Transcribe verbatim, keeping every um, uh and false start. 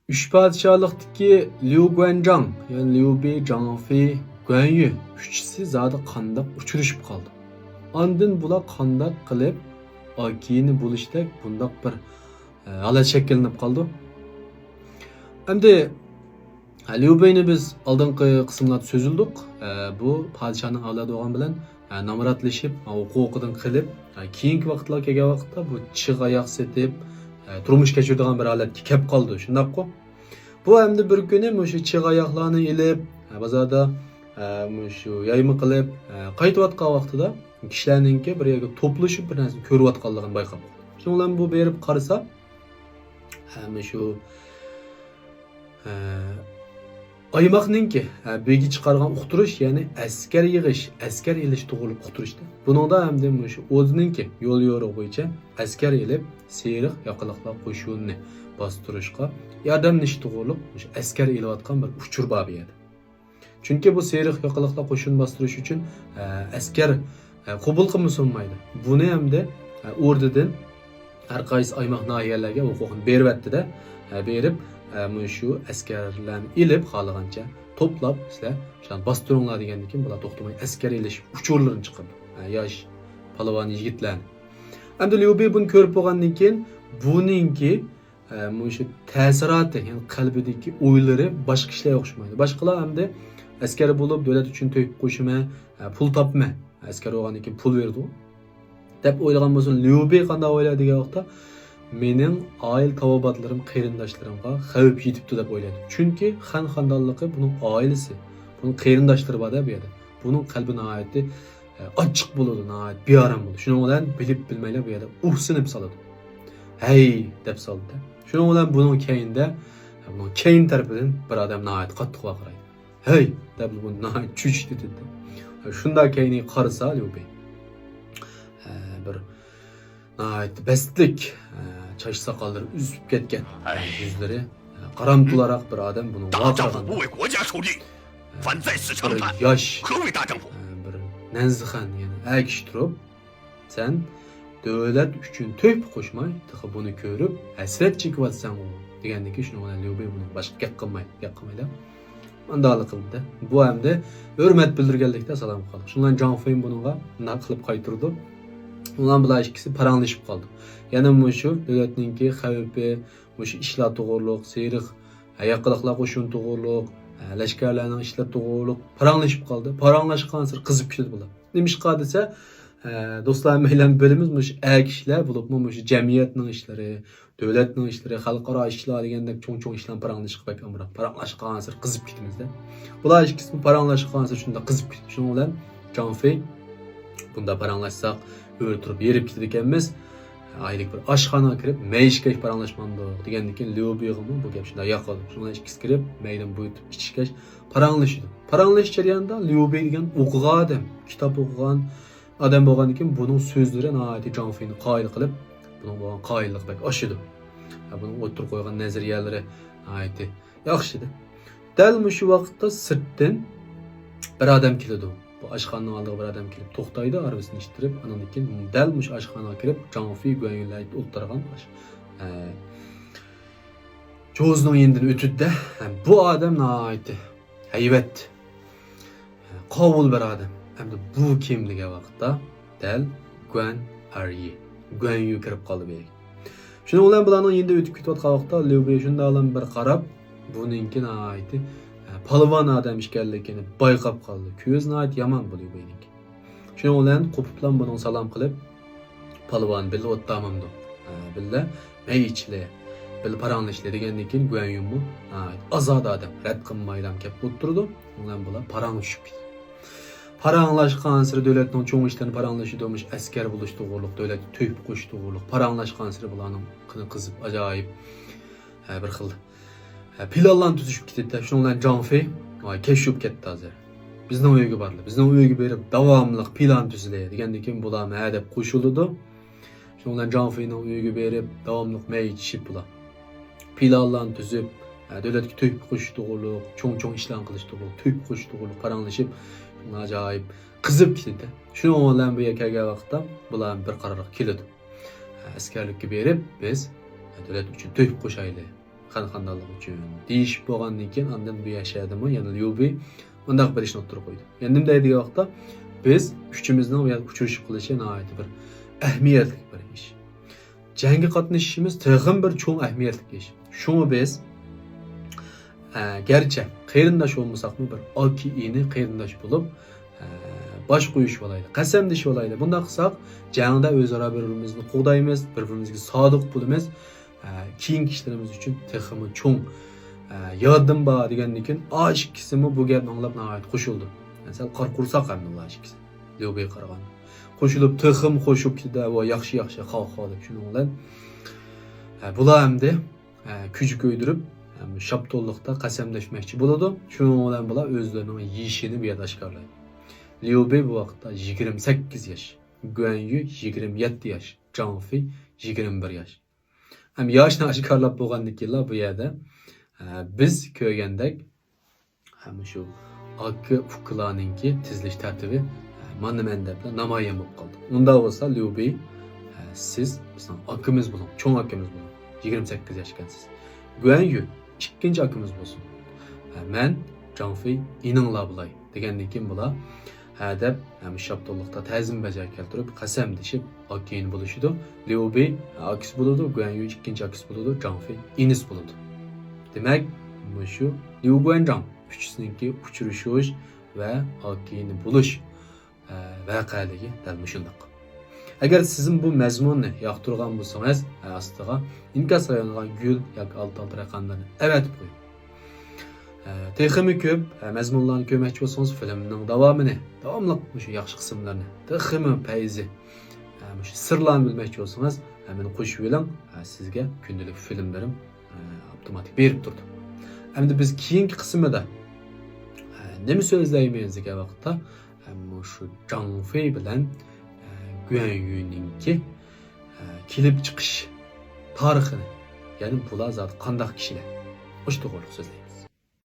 ئۈچ پادىشاھلىقتىكى ليۇ گۇەنجاڭ، يەنى ليۇ بېي، جاڭ فېي، گۇەن يۈ ئۈچىسى زادى قانداق ئۇچرىشىپ قالدى؟ ئاندىن بۇلار قانداق قىلىپ ئاكىنى بولۇشتەك بۇنداق بىر، ئە، ھالەت شەكىللىنىپ قالدى؟ ئەمدى، ھە، ليۇ بېينى بىز ئالدىنقى قىسىملاردا سۆزلىدۇق. ھە، بۇ پادىشاھنىڭ ئەۋلادى بولغان بىلەن، ھە، نامراتلىشىپ، ھە، ھوقۇقىدىن قېلىپ، ھە، كېيىنكى ۋاقىتلار كەلگەن ۋاقىتتا بۇ چىغ ئاياق سېتىپ، ھە، تۇرمۇش كەچۈرىدىغان بىر ھالەتكە كەپ قالىدۇ، شۇنداققۇ؟ بۇ ئەمدى بىر كۈنى مۇشۇ چىغ ئاياقلارنى ئېلىپ، ھە، بازاردا، ھە، مۇشۇ يايما قىلىپ، ھە، قايتىۋاتقان ۋاقتىدا كىشىلەرنىڭكى بىر يەرگە توپلىشىپ بىر نەرسىنى كۆرۈۋاتقانلىقىنى بايقاپ قالىدۇ. شۇنىڭ بىلەن بۇ بېرىپ قارىسا، ھە، مۇشۇ، ھە، ئايماقنىڭكى، ھە، بېگى چىقارغان ئۇقتۇرۇش، يەنى ئەسكەر يىغىش، ئەسكەر ئېلىش توغرۇلۇق ئۇقتۇرۇشتا. بۇنىڭدا ئەمدى مۇشۇ ئودىنىڭكى يول يورۇقى بويىچە ئەسكەر ئېلىپ، سېرىق ياقىلىقلار قوشۇنىنى باستۇرۇشقا ياردەملىشىش توغرۇلۇق مۇشۇ ئەسكەر ئېلىۋاتقان بىر ئۇچۇر بار بۇ يەردە. چۈنكى بۇ سېرىق ياقىلىقلار قوشۇن باستۇرۇش ئۈچۈن، ئە، ئەسكەر، ئە، قوبۇل قىلمىسا بولمايدۇ. بۇنى ئەمدى، ئە، ئوردىدىن ھەر قايسى ئايماق ناھىيەلەرگە ھوقۇقنى بېرىۋەتتى-دە، ئە، بېرىپ، ئە، مۇشۇ ئەسكەرلەرنى ئېلىپ، خالىغانچە توپلاپ، سىلەر شۇلارنى باستۇرۇڭلار دېگەندىن كېيىن، بۇلار توختىماي ئەسكەر ئېلىش ئۇچۇرلىرىنى چىقىرىدۇ. ئە، ياش پالۋان يىگىتلەرنى. ئەمدى ليۇ بېي بۇنى كۆرۈپ بولغاندىن كېيىن، بۇنىڭكى ئە، مۇشۇ تەسىراتى، يەنى قەلبىدىكى ئويلىرى باشقا كىشىلەرگە ئوخشىمايدۇ. باشقىلار ئەمدى ئەسكەر بولۇپ، دۆلەت ئۈچۈن تۆھپە قوشىمەن، ئە، پۇل تاپىمەن، ئەسكەر بولغاندىن كېيىن پۇل بېرىدۇ، دەپ ئويلىغان بولسا، ليۇ بېي قانداق ئويلايدۇ دېگەن ۋاقىتتا، مېنىڭ ئائىلە تاۋابىئاتلىرىم، قېرىنداشلىرىمغا خەۋپ يېتىپتۇ دەپ ئويلايدۇ. چۈنكى خەن خاندانلىقى بۇنىڭ ئائىلىسى، بۇنىڭ قېرىنداشلىرى بار-دە بۇ يەردە. بۇنىڭ قەلبى ناھايىتى ئاچچىق بولىدۇ، ناھايىتى بىئارام بولىدۇ. شۇنىڭ بىلەن بىلىپ بىلمەيلا بۇ يەردە ئۇھسىنىپ سالىدۇ. ھەي دەپ سالىدۇ. شۇنىڭ بىلەن بۇنىڭ كەينىدە بۇنىڭ كەينى تەرىپىدىن بىر ئادەم ناھايىتى قاتتىق ۋارقىرايدۇ. ھەي دەپ بۇ ناھايىتى چۆچۈتىدۇ. شۇنداق كەينىگە قارىسا ليۇ بېي، ھە، بىر ناھايىتى بەستلىك، ھە، چاچ ساقاللىرى ئۈزۈپ كەتكەن، ھەي. يۈزلىرى، ھە، قارامتۇلاراق بىر ئادەم بۇنىڭغا قارىغاندا. 反在此上谈， بىر ياش، 何为大丈夫？ ھە، بىر نەنزىخەن، يەنى ئەر كىشى تۇرۇپ، سەن دۆلەت ئۈچۈن تۆھپە قوشماي، تېخى بۇنى كۆرۈپ ھەسرەت چېكىۋاتىسەنغۇ دېگەندىن كېيىن شۇنىڭ بىلەن ليۇ بېي بۇنىڭغا باشقا گەپ قىلماي، گەپ قىلمايلا مانداقلا قىلدى. بۇ ئەمدى ھۆرمەت بىلدۈرگەنلىكتە سالام قىلدى. شۇنىڭ بىلەن جاڭ فېي بۇنىڭغا مۇنداق قىلىپ قايتۇرىدۇ. شۇنىڭ بىلەن بۇلار ئىككىسى پاراڭلىشىپ قالدى. يەنە مۇشۇ دۆلەتنىڭكى خەۋپى، مۇشۇ ئىشلار توغرۇلۇق، سېرىق ياقىلىقلار قوشۇنى توغرۇلۇق، لەشكەرلەرنىڭ ئىشلىرى توغرۇلۇق پاراڭلىشىپ قالدى. پاراڭلاشقانسېرى قىزىپ كېتىدۇ بۇلار. نېمىشقا دېسە، ئە، دوستلار، ھەممەيلەن بىلىمىز، مۇشۇ ئەر كىشىلەر بولۇپمۇ مۇشۇ جەمئىيەتنىڭ ئىشلىرى، دۆلەتنىڭ ئىشلىرى، خەلقئارا ئىشلار دېگەندەك چوڭ-چوڭ ئىشلارنى پاراڭلىشىشقا بەك ئامراق. پاراڭلاشقانسېرى قىزىپ كېتىمىز-دە. بۇلار ئىككىسىمۇ پاراڭلاشقانسېرى شۇنداق قىزىپ كېتىدۇ. شۇنىڭ بىلەن جاڭ فېي بۇنداق پاراڭلاشساق ئۆرە تۇرۇپ ھېرىپ كېتىدىكەنمىز. ئايلىك بىر ئاشخانىغا كىرىپ مەي ئىچكەچ پاراڭلاشمامدۇق دېگەندىن كېيىن ليۇ بېيغىمۇ بۇ گەپ شۇنداق ياقىدۇ. شۇنىڭ بىلەن ئىككىسى كىرىپ مەيدىن بۇيرۇتۇپ ئىچىشكەچ پاراڭلىشىدۇ. پاراڭلىشىش جەريانىدا ليۇ بېي دېگەن ئوقۇغان ئادەم، كىتاب ئوقۇغان ئادەم بولغاندىن كېيىن بۇنىڭ سۆزلىرى ناھايىتى جاڭ فېينى قايىل قىلىپ، بۇنىڭ بولغان قايىللىقى بەك ئاشىدۇ. ھە، بۇنىڭ ئوتتۇرىغا قويغان نەزەرىيەلىرى ناھايىتى ياخشىدى. دەل مۇشۇ ۋاقىتتا سىرتتىن بىر ئادەم كېلىدۇ. بۇ ئاشخانىنىڭ ئالدىغا بىر ئادەم كېلىپ توختايدۇ، ھارۋىسىنى ئىچتۈرۈپ، ئاندىن كېيىن دەل مۇشۇ ئاشخانىغا كىرىپ جاڭ فېي، گۇەن يۈنلەر ئولتۇرغان ئاش-، ئە، جوزىنىڭ يېنىدىن ئۆتىدۇ-دە. ھە، بۇ ئادەم ناھايىتى ھەيۋەت، قاۋۇل بىر ئادەم. ئەمدى بۇ كىم دېگەن ۋاقىتتا دەل گۇەن ئەريى، گۇەن يۈ كىرىپ قالدى بۇ يەرگە. شۇنىڭ بىلەن بۇلارنىڭ يېنىدا ئۆتۈپ كېتىۋاتقان ۋاقىتتا ليۇ بېي شۇنداقلا بىر قاراپ، بۇنىڭكى ناھايىتى، ئە، پالۋان ئادەم ئىكەنلىكىنى بايقاپ قالدى. كۆزى ناھايىتى يامان بۇ ليۇ بېينىڭكى. شۇنىڭ بىلەن قوپۇپلا بۇنىڭغا سالام قىلىپ، پالۋان بىللە ئولتۇرامامدۇ؟ ئە، بىللە مەي ئىچىلى، بىللە پاراڭلىشىلى دېگەندىن كېيىن گۇەن يۈنمۇ ناھايىتى ئازادە ئادەم، رەت قىلمايلا كەپ ئولتۇرىدۇ. شۇنىڭ بىلەن بۇلار پاراڭلىشىپ كېتىدۇ. پاراڭلاشقانسېرى دۆلەتنىڭ چوڭ ئىشلىرىنى پاراڭلىشىدۇ، مۇشۇ ئەسكەر بولۇش توغرۇلۇق، دۆلەتكە تۆھپە قوشۇش توغرۇلۇق. پاراڭلاشقانسېرى بۇلارنىڭ قېنى قىزىپ، ئاجايىپ، ھە، بىر خىل، ھە، پىلانلارنى تۈزۈشۈپ كېتىدۇ. شۇنىڭ بىلەن جاڭ فېي، ۋاي، كەچ بولۇپ كەتتى ھازىر. بىزنىڭ ئۆيگە بارلا، بىزنىڭ ئۆيگە بېرىپ داۋاملىق پىلان تۈزىلى دېگەندىن كېيىن بۇلارمۇ ھە دەپ قوشۇلىدۇ. شۇنىڭ بىلەن جاڭ فېينىڭ ئۆيىگە بېرىپ داۋاملىق مەي ئىچىشىپ بۇلار پىلانلارنى تۈزۈپ، ھە، دۆلەتكە تۆھپە قوشۇش توغرۇلۇق، چوڭ-چوڭ ئىشلارنى قىلىش توغرۇلۇق، تۆھپە قوشۇش توغرۇلۇق پاراڭلىشىپ، ئاجايىپ قىزىپ كېتىدۇ. شۇنىڭ بىلەن بۇ يەرگە كەلگەن ۋاقىتتا بۇلار بىر قارارغا كېلىدۇ. ھە، ئەسكەرلىككە بېرىپ بىز، ھە، دۆلەت ئۈچۈن تۆھپە قوشايلى. قان خانىدانلىق ئۈچۈن دېيىشىپ بولغاندىن كېيىن، ئاندىن بۇ يەر شەھەردىمۇ يەنە ليۇ بېي مۇنداق بىر ئىشنى ئوتتۇرىغا قويدى. يەنە نېمە دەيدۇ دېگەن ۋاقىتتا، بىز ئۈچىمىزنىڭ بۇ يەردە ئۇچرىشىپ قېلىشى ناھايىتى بىر ئەھمىيەتلىك بىر ئىش. جەڭگە قاتنىشىشىمىز تېخىمۇ بىر چوڭ ئەھمىيەتلىك ئىش. شۇڭا بىز، ئە، گەرچە قېرىنداش بولمىساقمۇ، بىر ئاكا ئىنى قېرىنداش بولۇپ، ئە، باش قويۇشۇۋالايلى، قەسەملىشىۋالايلى. بۇنداق قىلساق، جەڭدە ئۆزئارا بىر-بىرىمىزنى قوغدايمىز، بىر-بىرىمىزگە سادىق بولىمىز. ئە، كېيىنكى ئىشلىرىمىز ئۈچۈن تېخىمۇ چوڭ، ئە، ياردىمى بار دېگەندىن كېيىن، ئا ئىككىسىمۇ بۇ گەپنى ئاڭلاپ ناھايىتى قوشۇلدى. يەنى سەل قارا قورساق ئەمدى ئۇلار ئىككىسى. ليۇ بېيگە قارىغاندا. قوشۇلۇپ، تېخىمۇ قوشۇپ كېتىدۇ، ۋاي، ياخشى، ياخشى، خاۋ، خاۋ دەپ. شۇنىڭ بىلەن، ئە، بۇلار ئەمدى، ئە، كۈجە كۆيدۈرۈپ، ئە، شاپتۇللۇقتا قەسەملەشمەكچى بولىدۇ. شۇنىڭ بىلەن بۇلار ئۆزلىرىنىڭ يېشىنى بۇ يەردە ئاشكارىلايدۇ. ليۇ بېي بۇ ۋاقىتتا يىگىرمە سەككىز ياش، گۇەن يۈ يىگىرمە يەتتە ياش، جاڭ فېي يىگىرمە بىر ياش. ھەم ياشنى ئاشكارىلاپ بولغاندىن كېيىنلا بۇ يەردە، ئە، بىز كۆرگەندەك، ھەم شۇ ئاكا ئۇكىلارنىڭكى تىزىلىش تەرتىپى، ئە، مانا مەن دەپلا نامايان بولۇپ قالدى. ئۇنداق بولسا، ليۇ بېي، ئە، سىز بىزنىڭ ئاكىمىز بولۇڭ، چوڭ ئاكىمىز بولۇڭ. يىگىرمە سەككىز ياش ئىكەنسىز. گۇەن يۈ ئىككىنچى ئاكىمىز بولسۇن. ئە، مەن جاڭ فېي ئىنىڭلار بولاي دېگەندىن كېيىن بۇلار ھە دەپ، ھەم شاپتۇللۇقتا تەزىم بەجا كەلتۈرۈپ، قەسەملىشىپ، ئاكا ئىنى بولۇشىدۇ. ليۇ بېي ئاكىسى بولىدۇ، گۇەن يۈ ئىككىنچى ئاكىسى بولىدۇ، جاڭ فېي ئىنىسى بولىدۇ. دېمەك، مۇشۇ ليۇ گۇەنجاڭ ئۈچىسىنىڭكى ئۇچرىشىش ۋە ئاكا ئىنى بولۇش، ئە، ۋەقەلىكى دەل مۇشۇنداق. ئەگەر سىزمۇ بۇ مەزمۇننى ياقتۇرغان بولسىڭىز، ئە، ئاستىغا ئىنكاس رايونىغا گۈل ياكى ئالتە ئالتە رەقەملەرنى ئەۋەتىپ قويۇڭ. ئە، تېخىمۇ كۆپ، ئە، مەزمۇنلارنى كۆرمەكچى بولسىڭىز، فىلىمنىڭ داۋامىنى، داۋاملىق مۇشۇ ياخشى قىسىملارنى، تېخىمۇ پەيزى، ئە، مۇشۇ سىرلارنى بىلمەكچى بولسىڭىز، ئە، مېنى قوشۇۋېلىڭ. ئە، سىزگە كۈندىلىك فىلىملىرىم، ئە، ئاپتوماتىك بېرىپ تۇرىدۇ. ئەمدى بىز كېيىنكى قىسمىدا، ئە، نېمە سۆزلەيمىز دېگەن ۋاقىتتا، ئە، مۇشۇ جاڭ فېي بىلەن، ئە، گۈەن يۈنىڭكى، ئە، كېلىپ چىقىش تارىخىنى، يەنى بۇلار زادى قانداق كىشىلەر، مۇشۇ توغرىلىق سۆزلەيمىز.